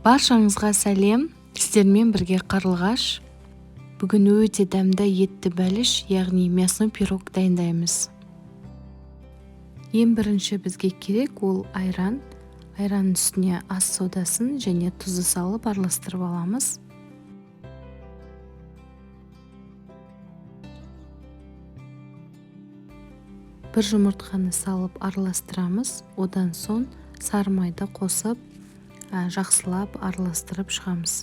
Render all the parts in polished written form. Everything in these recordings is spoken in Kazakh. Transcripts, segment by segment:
Баршаңызға сәлем, сіздермен бірге Қарлығаш. Бүгін өте дәмді етті бәліш, яғни мясной пирог дайындаймыз. Ең бірінші бізге керек ол айран. Айранның үстіне ас содасын және тұзды салып араластырып аламыз. Бір жұмыртқаны салып араластырамыз. Одан соң сары майды қосып, жақсылап араластырып шығамыз.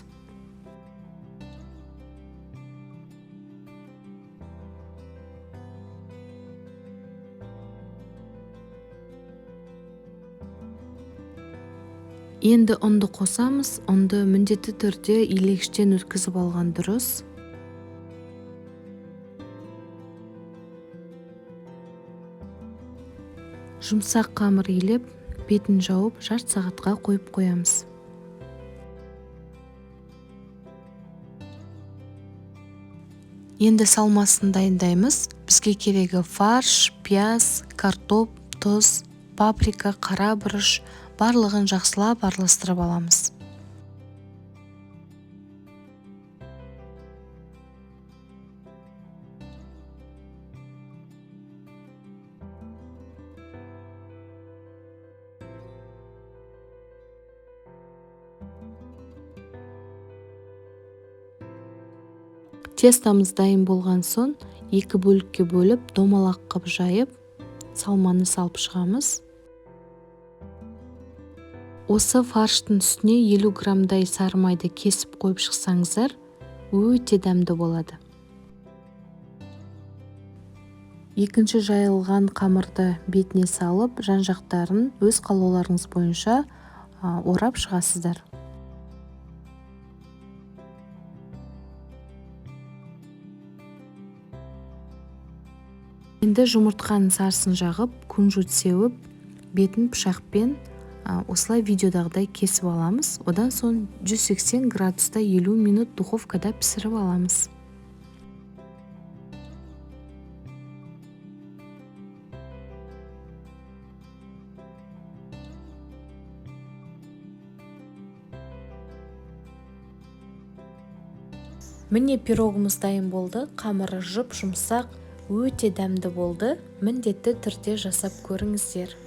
Енді ұнды қосамыз. Ұнды міндетті түрде илегіштен өткізіп алған дұрыс. Жұмсақ қамыр илеп, бетін жауып, жарты сағатқа қойып қоямыз. Енді салмасын дайындаймыз. Бізге керегі фарш, пияз, картоп, тұз, паприка, қара бұрыш, барлығын жақсылап араластырып аламыз. Тестамыз дайын болған соң екі бөлікке бөліп, домалақ қып жайып, салманы салып шығамыз. Осы фарштың үстіне 50 граммдай сары майды кесіп қойып шықсаңыздар, өте дәмді болады. Екінші жайылған қамырды бетіне салып, жан-жақтарын өз қалауларыңыз бойынша орап шығасыздар. Енді жұмыртқаның сарысын жағып, кунжут сеуіп, бетін пышақпен осылай видеодағыдай кесіп аламыз. Одан соң 180 градуста 50 минут духовкада пісіріп аламыз. Міне, пирогымыз дайын болды. Қамыры жұп-жұмсақ, өте дәмді болды. Міндетті түрде жасап көріңіздер.